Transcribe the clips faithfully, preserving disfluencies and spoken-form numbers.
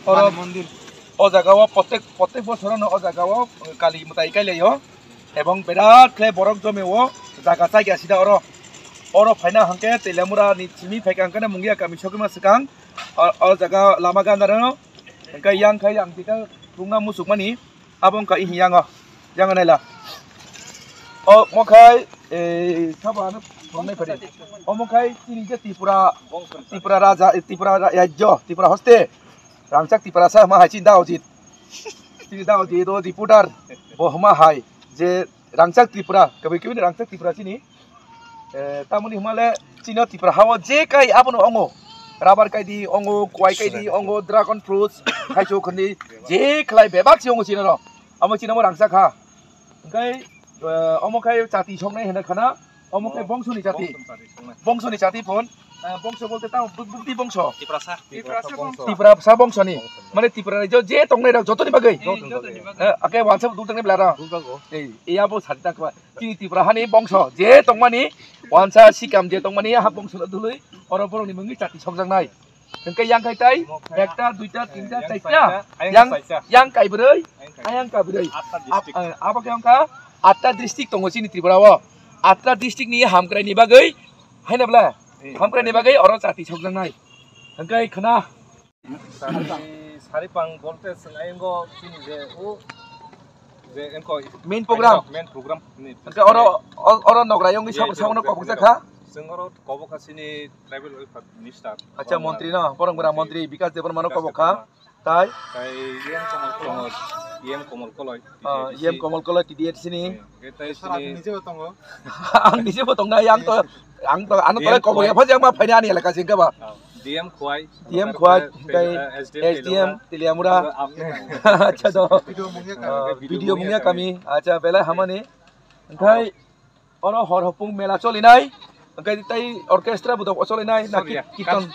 Oro, o jaga o protek, protek bosor no o jaga o Kali mwtai kai lai o. Ebong berat khe borok jome o jaga chai ya sida oro. Oro phaina hwnkhe Teliamura ni simi phaikha hwnkhe Mungia kami sokima swkang. O, o jaga lama gana rano. Hwnkhe yang khai ang tika tungna musuk mani. Abo wngkha i hiyango, yang naila. O mokhai, eh, sabo ano phungnai phari. O mokhai chini je Tripura, Tripura raja, eh, Tripura ra-, rajyo, Tripura hoste. Rangchak Tripura sa ma hai chini da ojit. Chini da ojit o reporter. Bo ma hai je Rangchak Tripura, kabi kabi Rangchak Tripura chini. Eh, tamoni hwnmale chini Tripura hao je kai abono ongo. Rubber kai di ongo, kwai kai di ongo, dragon fruits, khaichuk khandi je khlai bebak si ongo chini ro. Amo chini amo rangchak ha. Hwnkhe, eh, omo khai chati soknai hwnwi khana, omo khai bongsoni chati. Bongsoni chati phon. Eh, bongso bolte tamo bu-, bukti bongso. Tiprasa. Tiprasa bongso. Tiprasa bongsoni. Mane Tripura rajyo je tongnai rok jotoni bagwi. Eh, jotoni bagwi. Eh, ake wansa duk tangnai blara. Duk bago. Ei, iya bo sadi tak ba. Chini Tripura hani bongso je tongmani, wansa sikam je tongmani, ha bongso no dului, oro borokni mungwi chati sokjaknai. Hwnkhe yang khai tai, ekta, duita, tinta, yang chaita, yang, yang kaibrwi, ayang kaibrwi. Atta district. Ab-, eh, abo khe wngkha atta district tongo chini Tripura o. Atta district ni hamkrai ni bagwi, haino bla, hamkrai ni bagwi oro chati sokjaknai. Hwnkhe khna. Sari, saripang bolte chwng aywngo chini je o je engko main program. Main program ni. Hwnkhe oro, o-, oro nogra yongwi sabo, sabono kobokjak kha. Chwng oro kobok kha chini tribal welfare minister. Acha, montri no, borok bwra montri Bikas Debbarma no kobok kha. Tai? Tai E M Komol Koloi. E M Komol Koloi, ah, T D A D C. E M Komol Koloi, T D A D C ni. Eh, tai sini. Ang nije bo tongo. Ang nije bo tongnai, ang to, ang to, ano tole kobok ya, phajak ma phaina ani elaka singka ba. Ah, D M Khwai. D M Khwai, tai S D M Teliamura. Acha do. Video mungya kami. Acha, belai hamani. Hwnkhe oro hor hopung mela cholinai, hwnkhe tei orchestra bo dok cholinai, na kirtan,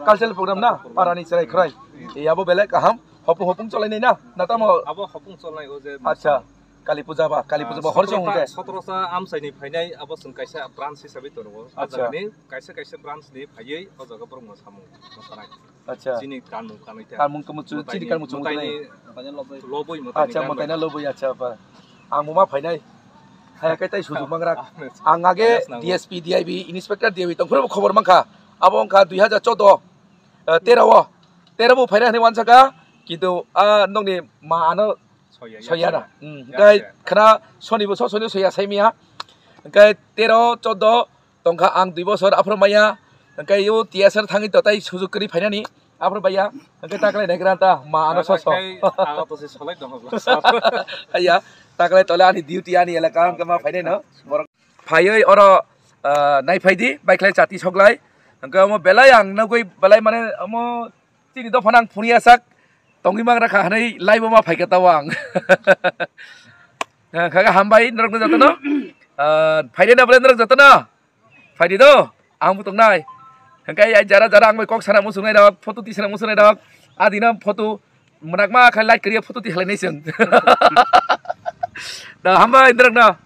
cultural program na, parani chwrai khwrai. E abo belai kaham, hopung hopung cholainai na, na tamo? Abo hopung cholnai o je. Acha, Kali Puja ba, Kali Puja ba hor chong hwnkhe. Sotro sa amchaini phainai abo chwng kaisa branch hisabe tongo. Acha. Ajagani kaisa kaisa branch ni phaiwi o jaga borok mosamung mosanai. Acha. Chini kanmung kanwi ta. Kanmung tamo chu, chini kanmung chu mwtai ni lobwi mwtai ni. Acha, mwtai na lobwi, acha, ba. Ang bo ma phainai. Haya khe tai sujuk mangra. Ang age D S P, D I B, Inspector D I B tongphuru khobor mankha. Abo wngkha dui hajar choudo, eh, tero o. Tero bo phaina hinwi wansaka. Kintu, ah, nokni ma ano soya na. Hmm, hwnkhe khna soni bo so soni soya saimaya. Hwnkhe tero, choudo, tongkha ang dui bosor aphuru maya, hwnkhe o T S R thangwi to tai sujuk kwrwi phainani aphuru baya, hwnkhe taklai naigra ta ma ano soso. Haya, taklai tole ani duty ani elaka hwnkhe ma phainai no borok. Phaiwi oro, ah, naiphai di, baikhlai chati soklai, hwnkhe omo belai ang nugwi belai mane omo chini dophano ang phunukya sak tongwi mangra kha hwnwi live-o ma phaikha tao ang. Kha kha hambai norokno jotono. Ah, phaidi na bole norok jotono. Phaidi do, ang bo tongnai. Hwnkhe ai jara jara ang bai kok sana muchungnai rok, photo tisana muchungnai rok. Adina photo mwnakma khe like kwrwi photo tihalai nai chwng. Da hambai norokno.